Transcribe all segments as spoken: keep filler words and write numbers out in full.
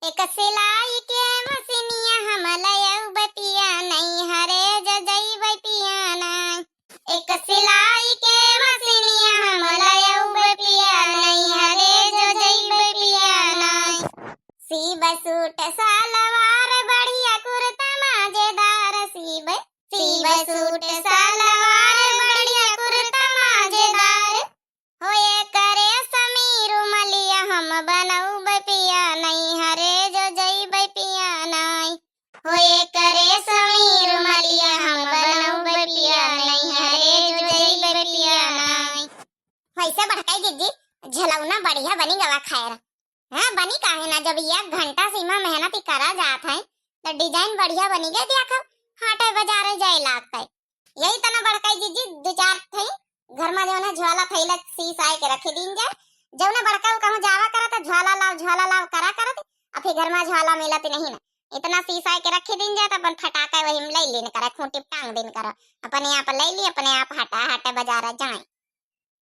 एक सिलाई के मशीनिया हम लयउबै पिया नैहरे जो जइबै पिया नाई। एक सिलाई के मशीनिया हम लयउबै पिया नैहरे जो जइबै पिया नाई। सीबै सूट सलवार बढ़िया कुर्ता मजेदार सीबै, सीबै सूट सलवार बढ़िया कुर्ता मजेदार। होए करे समीर मलिया हम बनउबै पिया नैहरे जो जइबै पिया नाई। होए करे समीर मलिया हम बनउबै पिया नैहरे जो जइबै पिया नाई। वैसे बड़काई जिज्जी, झलौना बढ़िया बनी गवा खैर। हाँ, बनी काहे ना, जब एक घंटा से इमा मेहनत ही करा जात है, तो design बढ़िया बनी गए, देखो, हाटे बाजारे जाए लागत है। यही तना बड़काई जिज्जी, दो चार थे, घर में जौन है झोला थैला सीसाए के रखे दीन जाए, जौन बड़का वो कहूँ जावा करा तो झोला लाओ, झोला लाओ करा करत, आ फिर घर में झोला मिलत नहीं ना, इतना सीसाए के रखे दीन जाए, तो अपन फटाका वही में ले लेन करा, खूंटी पे टांग देन करा, अपने आप ले ली, अपने आप हटा हटे बाजार जाए।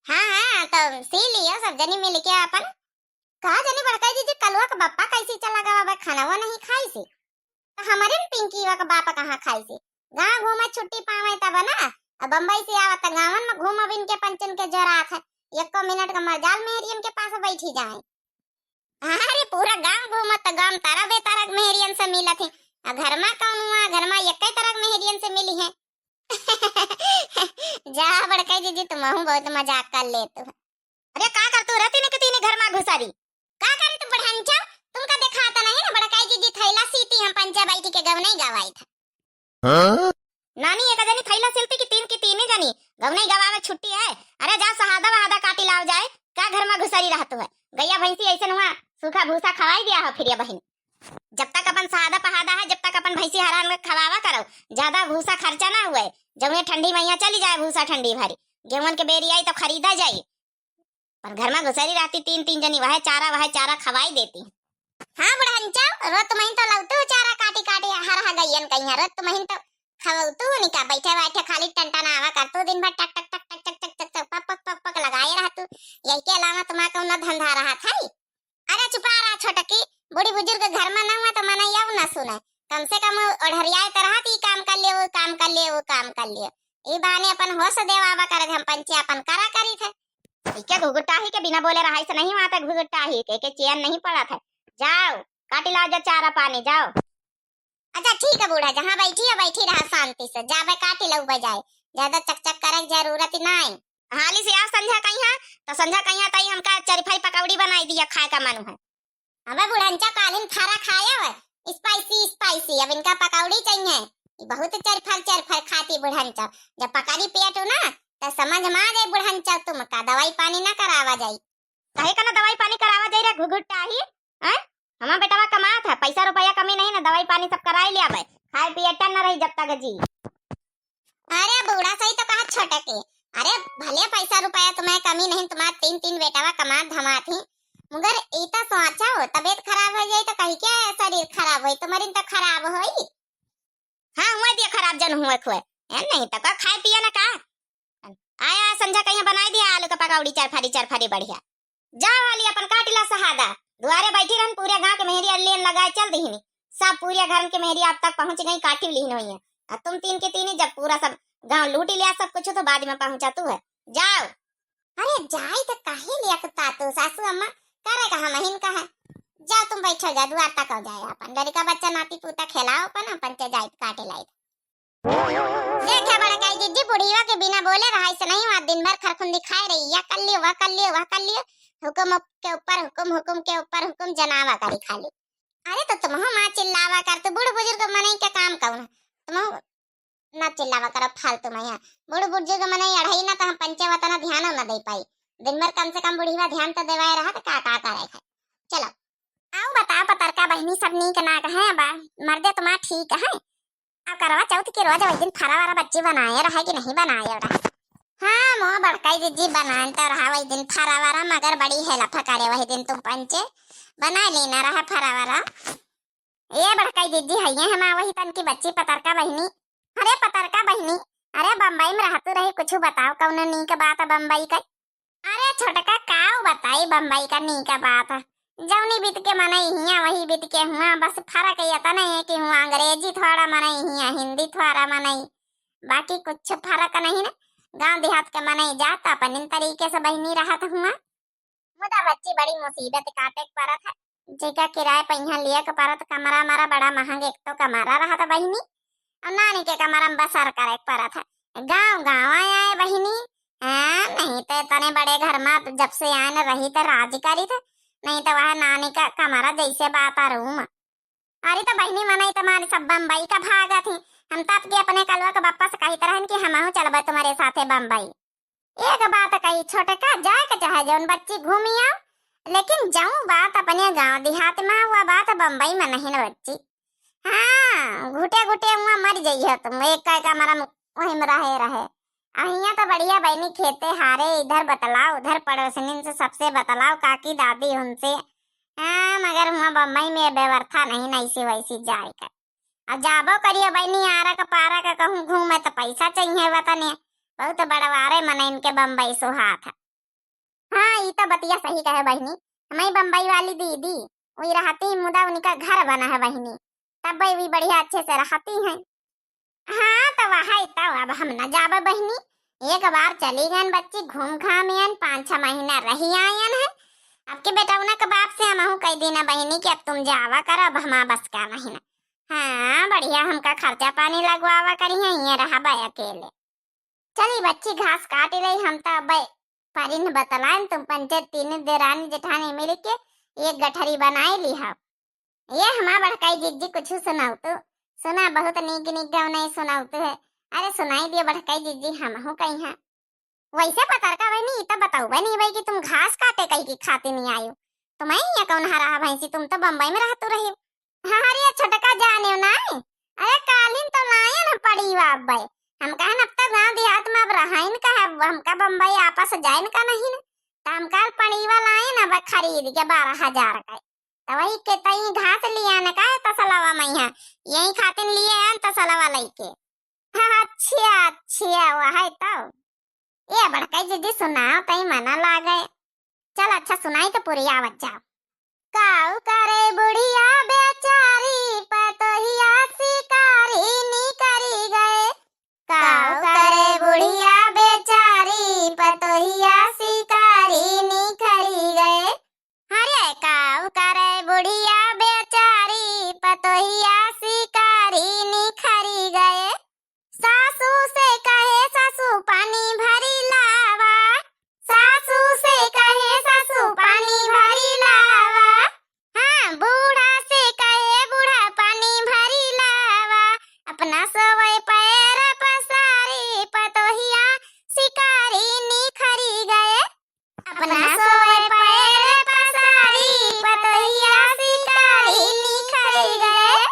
हाँ, हाँ, तो सी लियो सब जनी मिल के अपन। का जनी बड़काई जिज्जी, कलुआ के बापा कैसी चला गवा बा, खाना वो नहीं खाई से। तो हमारे न पिंकीवा के बापा कहाँ खाई से। गाँव घूमे छुट्टी पावे तब ना, अब बम्बई से आवत गाँवन में घूम अब इनके पंचन के जोरात है। एको मिनट का मजाल मेहरियन के पास बैठी जाए। अरे पूरा गाँव घूमत गाँव तारा बेतारा के मेहरियन से मिलत है। आ घर में कौन हुआ, घर में एक तरह के मेहरियन से मिली है। जा बड़काई जिज्जी, तुमहू बहुत मजाक कर लेत हो। अरे का करतू रे तीने के तीने घर मा घुसरी? का करी तू बुढ़ंचा? तुमका देखात नहीं ना बड़काई जिज्जी थैला सीती हम पंचे बैठी के गवनई गवाई था। हाँ? नानी एक जनी थैला सिलती कि तीन की तीने जनी गवनई गवावे छुट्टी है। अरे जाओ सहादा वहादा काटी लाओ जाए, का घर मा घुसरी रहतू है? गैया भैंसी ऐसन हुआ सूखा भूसा खवाई दिया हो फिर ये बहिन। जब तक अपन सहादा पहादा है, जब तक अपन भैंसी हरान के खवावा करो, ज्यादा भूसा खर्चा ना हुए। जौने ठंडी मैया चली जाए भूसा ठंडी भरी, गेहूं के बेरी आई तो खरीदा जाई। पर घर मा घुसरी रहती तीन तीन जनी, वह चारा वह चारा खवाई देती। हाँ बुढ़ंचा, रोत महीन तो लौतू चारा काटी काटी हर हा गइयन कहीं, रोत महीन तो खवतू निका बैठे बैठे खाली टंटन आवा करतू दिन भर टक टक टक टक टक टक टक टक पक पक पक पक लगाए रहतू। यही के अलावा तुम्हारा कौनो धंधा रहा था? अरे चुपा रहा छोटकी, बूढ़ी बुजुर्ग घर मा ना हुआ तो मना यव ना सुने। कम से कम ओढ़रियाए तो रहत, ई काम कर लियो, वो काम कर लियो, वो काम कर लियो। ई बहाने अपन होश देवावा करे, हम पंचे अपन करा करी थे। इके घुघुटाही के बिना बोले रहाई से नहीं हुआ था, घुघुटाही के, के चैन नहीं पड़ा था। जाओ, काटी लाओ जा चारा पानी, जाओ। अच्छा ठीक है बूढ़ा, जहाँ बैठी है बैठी रहा शांति से, जाबे काटी लऊ बजाए, ज्यादा चकचक करे के जरूरत ही नाई। हाली से आओ संझा कइहाँ, तो संझा कइहाँ तई हमका चरफाई पकौड़ी बनाई दिया, खाए का मन है। अबे बुढ़ंचा कालिन फारा खाया है, spicy spicy, अब इनका पकौड़ी चाहिए। ई बहुत चरफर चरफर खाती बुढ़ंचा, जब पकड़ी पेट हो ना, तो समझ में आ जाए बुढ़ंचा, तुमका दवाई पानी ना करावा जाई। काहे का ना दवाई पानी करावा जाई रे घुघुटाही, हैं? हमार बेटवा कमात है, पैसा रुपया कमी नहीं ना, दवाई पानी सब कराई लिया बे, खाए पिए टन न रही जब तक जी। अरे बूढ़ा सही तो कहा छोटकी, अरे भले पैसा रुपया तुम्हें कमी नहीं, तुम्हार तीन तीन बेटवा कमात धमात ही, मगर ई तो सोचा हो तबीयत खराब हो जाई तो कही के शरीर खराब होई, तुम्हारी तो खराब होई। हाँ हुआ दिया खराब जन हुए खुए, ए नहीं तो का खाए पिए ना का। आया संझा कहीं बनाई दिया आलू का पकौड़ी चरफरी चरफरी बढ़िया। जाओ वाली अपन काटी ला सहादा, दुआरे बैठी रहन पूरे गांव के मेहरी अल्लियन लगाए चल दिहिनी। सब पूरे घर के मेहरी आप तक पहुंच गई, काटी लिहिन हुई है। आ तुम तीन के तीन ही जब पूरा सब गांव लूट लिया सब कुछ तो बाद में पहुंचा तू है। जाओ। अरे जाई तो काहे लिया के तातू सासू अम्मा करे का हम हिन का है। जाओ तुम बैठो जा दुआर तक हो जाए अपन लड़का बच्चा नाती पूता खेलाओ अपन अपन चे जाई काटे लाई। देखे बड़काई जिज्जी बुढ़िया के बिना बोले रहाई से नहीं हुआ, दिन भर खरखुंदी खाए रही, या कर लियो, वह कर लियो, वह कर लियो, हुकुम के ऊपर हुकुम, हुकुम के ऊपर हुकुम जनावा करी खाली। अरे तो तुमहो माँ चिल्लावा कर, तू बूढ़ बुजुर्ग मनई के काम कौन है? तुमहो ना चिल्लावा करो फालतू में यहाँ। बूढ़ बुजुर्ग मनई अढ़ई ना तो हम पंचे वतना ध्यान ना दे पाई। दिन भर कम से कम बुढ़िया ध्यान तो देवाए रहा तो का, का करे है। चलो। आओ बताओ पतरका बहिनी सब नीक नाक है बा? मर्दे तुम्हार ठीक है? अब करवा चौथ के रोज वही दिन फरा वाला बच्ची बनाए रहा कि नहीं बनाए रहा? हाँ, मोह बड़काई जिज्जी बनान तो रहा वही दिन फरा वाला, मगर बड़ी हेलफ करे वही दिन तुम पंचे बना लेना रहा फरा वाला। ए बड़काई जिज्जी हइये हमार वही तन की बच्ची पतरका बहिनी। अरे पतरका बहिनी, अरे बम्बई में रहतू रही, कुछ बताओ कौनो नीक बात बम्बई का? अरे छोटका काव बताई बम्बई का नीक बात। जौनी बीत के मनई हियाँ, वही बीत के हुआँ। बस फरक यतने है कि हुआँ अंग्रेजी थोड़ा मनई, हियाँ हिंदी थोड़ा मनई, बाकी कुछ फरक नहीं न। गाँव देहात के मनई जात अपने तरीके से बहिनी रहत हुआँ। मुदा बच्ची बड़ी मुसीबत काटे के परत है, जेका किराए पे इहाँ लिए के परत कमरा मरा बड़ा महंग, एक तो कमरा रहत बहिनी, और नानी के कमरा में बसर करे के परत है। गाँव गाँव आए आए बहिनी, हाँ, नहीं तो इतने बड़े घर में जब से आए न रही तो राज करी थे, नहीं तो वह नानी का कमरा जैसे बाता रूम। अरे तो बहिनी मनई तुम्हारे सब बम्बई का भागत ही, हम तो आपके अपने कलवा के बप्पा से कहित रहन कि हमहू चलबे तुम्हारे साथे बम्बई। एक बात कही छोटका, जाए के चाहे जौन बच्ची घूमी आओ, लेकिन जौन बात अपने गाँव देहात में हुआ बात बम्बई में नहीं न बच्ची। हाँ, घुटे घुटे हुआ मर जइहो तुम, एक का कमरा में वही में रहे रहे। आ हियाँ तो बढ़िया बहिनी खेते हारे, इधर बतलाओ, उधर पड़ोसनिन से सबसे बतलाओ, काकी दादी उनसे। हाँ, मगर हुआँ बम्बई में व्यवस्था नहीं न ऐसी वैसी जाए कर। अब जाबो करियो बहिनी आरा का पारा का कहूँ घूमे तो पैसा चाहिए वतने। बहुत बड़वारे मनइन के बम्बई सुहात है। हाँ, ई तो बतिया सही कहे बहिनी। हमारी बम्बई वाली दीदी, वही रहती मुदा उनका घर बना है बहिनी, तब भी बढ़िया अच्छे से रहती हैं। हाँ, तो वह तो अब हम न जाबे बहिनी, एक बार चली गयन बच्ची, घूम घाम आयन, पाँच छह महीना रही आयन है। अब के बेटौना के बाप से हमहू कह दीना बहिनी कि अब तुम जावा कर, अब हमारा बस का नहीं ना। हाँ, बढ़िया हमका खर्चा पानी लगवावा करी है, ये रहबे अकेले। चली बच्ची घास काट ले, हम तो अब परिन बतलाएन, तुम पंचे तीन देरानी जेठानी मिल के एक गठरी बनाए ली हो। ये हमार बड़काई जिज्जी कुछ सुनाओ तो, सुना बहुत नीक नीक गवनई सुनाओ तो है। अरे सुनाई दियो बड़काई जिज्जी, हमहू कही हैं। वैसे पतरका बहिनी, ई तो बतउबे नहीं भाई कि तुम घास काटे कही की खाती नहीं आयो, तुम्हें ये कौन हरा भैंसी, तुम तो बम्बई में रहतू रही। हाँ, अरे छोटका जाने ना, अरे कालिन तो लायन हम पड़ी बाप भाई, हम कहन अब तो गाँव देहात में अब रहाइन का है, हमका बम्बई आपस जाइन का नहीं न, तो हम काल पड़ीवा लायन अब खरीद के बारह हजार का। तो वही के तई घास लिया न का तसलवा में है, यही खातिन लिए आन तसलवा लइके। अच्छा, अच्छा, वह है तो। ये बड़काई जिज्जी सुनाओ तई मना लागे। चल अच्छा सुनाई तो पूरी आवत जाओ। काऊ करे बुढ़िया बेचारी पतोहिया शिकारी निकरी गए। काऊ करे बुढ़िया बेचारी पतोहिया शिकारी निखरी गए। अरे काऊ करे बुढ़िया बेचारी पतोहिया शिकारी निखरी गए। सासू से कहे सासू पानी भरी लावा, सासू से कहे सासू पानी भरी लावा। हाँ, बूढ़ा से कहे बूढ़ा पानी भरी लावा। अपना सोवै पैर पसारी पतोहिया शिकारी निखरी गए। अपना सोवै पैर पसारी पतोहिया शिकारी निखरी गए।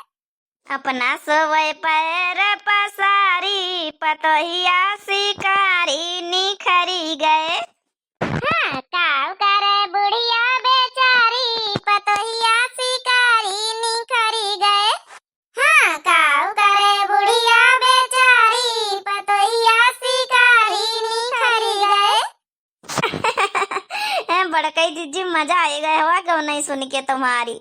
अपना सोवै पैर पसारी पतोहिया शिकारी निखरी गए। हाँ, काऊ करे बुढ़िया बेचारी पतोहिया शिकारी निखरी गए। हाँ, काऊ करे बुढ़िया बेचारी पतोहिया शिकारी निखरी गए। ए बड़काई जिज्जी, मजा आए गए हुआ गवनई सुन के तुम्हारी।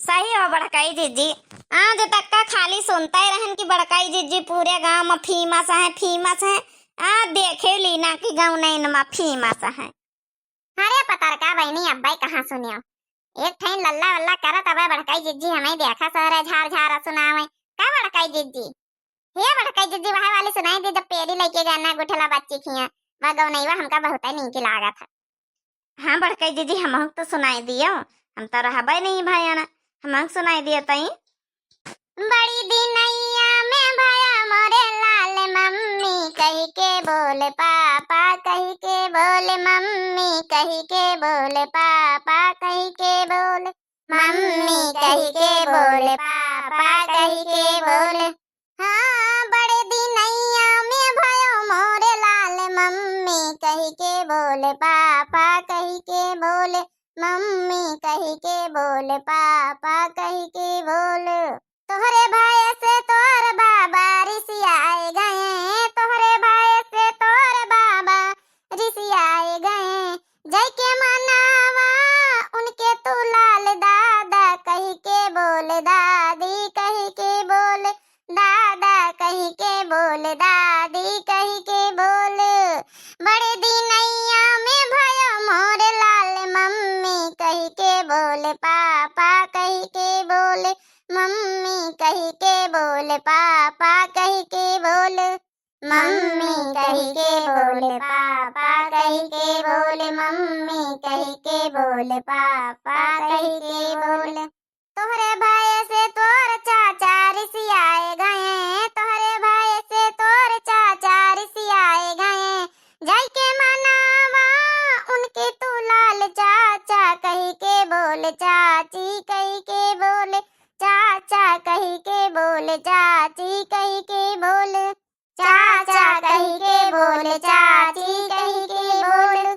सही हो बड़काई जिज्जी, आज तक का खाली सुनते रहन कि बड़काई जिज्जी पूरे गांव में famous है, famous है। आ देखे लीना कि गवनई में famous है। अरे पतरका बहिनी, अब्बे कहाँ सुनियो, एक ठैन लल्ला वल्ला करत अबे बड़काई जिज्जी, हमें देखा सहरे झार झार सुनावे। का बड़काई जिज्जी? हे बड़काई जिज्जी, वह वाली सुनाई दे, जब पेरी लेके गए ना गुठला बच्ची खिया, वह गवनईवा हमका बहुत नीक लागत है। हाँ बड़काई जिज्जी, हमहू तो सुनाई दियो, हम तो रहबे नहीं भयन, हमहू सुनाई दियो तई। बड़ी दिनैया में भया मोरे लाल, मम्मी कहि के बोल, पापा कहि के बोल, मम्मी कहि के बोल, पापा कहि के बोल, मम्मी कहि के बोल, पापा कहि के बोल। हाँ, बड़े दिनैया में भयो मोरे लाल, मम्मी कहि के बोल, पापा कहि के बोल, मम्मी कहि के बोल, पापा कहि के बोल। तोहरे भय से तोर बाबा रिसियाए गए, तोहरे भय से तोर बाबा रिसियाए गए। जइके मनावा उनके तू दादी कहि के बोले, दादा कहि के बोले, दादी कहि के बोले। बड़े दिनैया में भयो मोर लाल, मम्मी कहि के बोले, पापा कहि के बोले, मम्मी कहि के बोले, पापा कहि के बोले। मम्मी कहि के बोले, पापा कहि के बोले, मम्मी कहि के बोले, पापा कहि के बोले। तोहरे भय से तोर चाचा रिसियाए गए, तोहरे भय से तोर चाचा रिसियाए गए। जाइके मनावा उनके तू लाल, चाचा कहि के बोले, चाची कहि के बोले, चाचा कहि के बोले, चाची कहि के बोले। चाचा कहि के बोले, चाची कहि के बोले।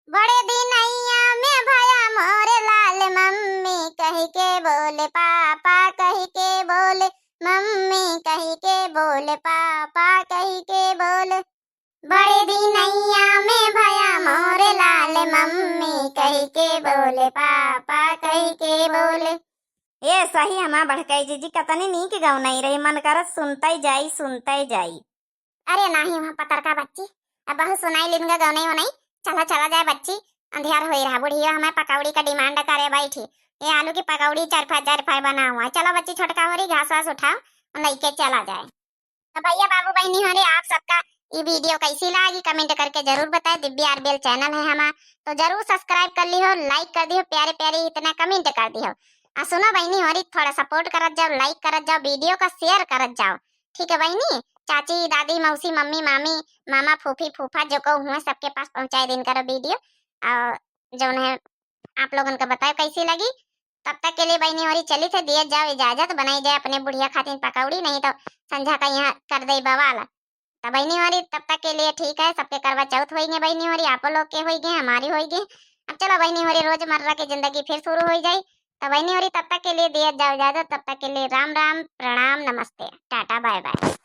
बड़े दिनैया में भया मोर लाल, मम्मी कहि के बोले, पापा कहि के बोले, मम्मी कहि के बोले, पापा कहि के बोले। बड़े दिनैया में भया मोर लाल, मम्मी कहि के बोले, पापा कहि के बोले। ए सही हमा बड़कई जीजी, कतनी नीक गवनई रही, मन करत सुनतई जाई, सुनतई जाई। अरे नाही, वहाँ पतरका बच्ची, अब बहुत सुनाई लिनगा गवनई वनई। चला, चला जाए बच्ची, अंधियार होई रहा। बुढ़िया हमें पकौड़ी का demand करे बैठी, ये आलू की पकौड़ी चार फाय, चार फाय बनावा। चलो बच्ची, छोटका होरी घास वास उठाओ, लइके चला जाए। तो भैया बाबू बहिनी होरी, आप सबका ई video कैसी लागी comment करके जरूर बताए। दिव्या आरबीएल channel है हमार, तो जरूर subscribe कर लिहो, like कर दिहो, प्यारे प्यारे इतना comment कर दिहो। आ सुनो बहिनी होरी, थोड़ा support करत जाओ, like करत जाओ, video का share करत जाओ, ठीक है बहिनी? चाची, दादी, मौसी, मम्मी, मामी, मामा, फूफी, फूफा जो को हुए सबके पास पहुँचाए दिन करो video। और जौन है आप लोगन का बताओ कैसी लगी। तब तक के लिए बहिनी होरी चली थे, दिए जाओ इजाजत, बनाई जाए अपने बुढ़िया खातिर पकौड़ी, नहीं तो संझा का यहाँ कर दे बवाल। तो बहिनी होरी तब तक के लिए ठीक है, सबके करवा चौथ होइगे बहिनी होरी, आपो लोग के होइगे, हमारी होइगे। अब चलो बहिनी होरी, रोजमर्रा की जिंदगी फिर शुरू हो जाई। तो बहिनी होरी तब तक के लिए दिए जाओ इजाजत, तब तक के लिए राम राम, प्रणाम, नमस्ते, टाटा, बाय बाय।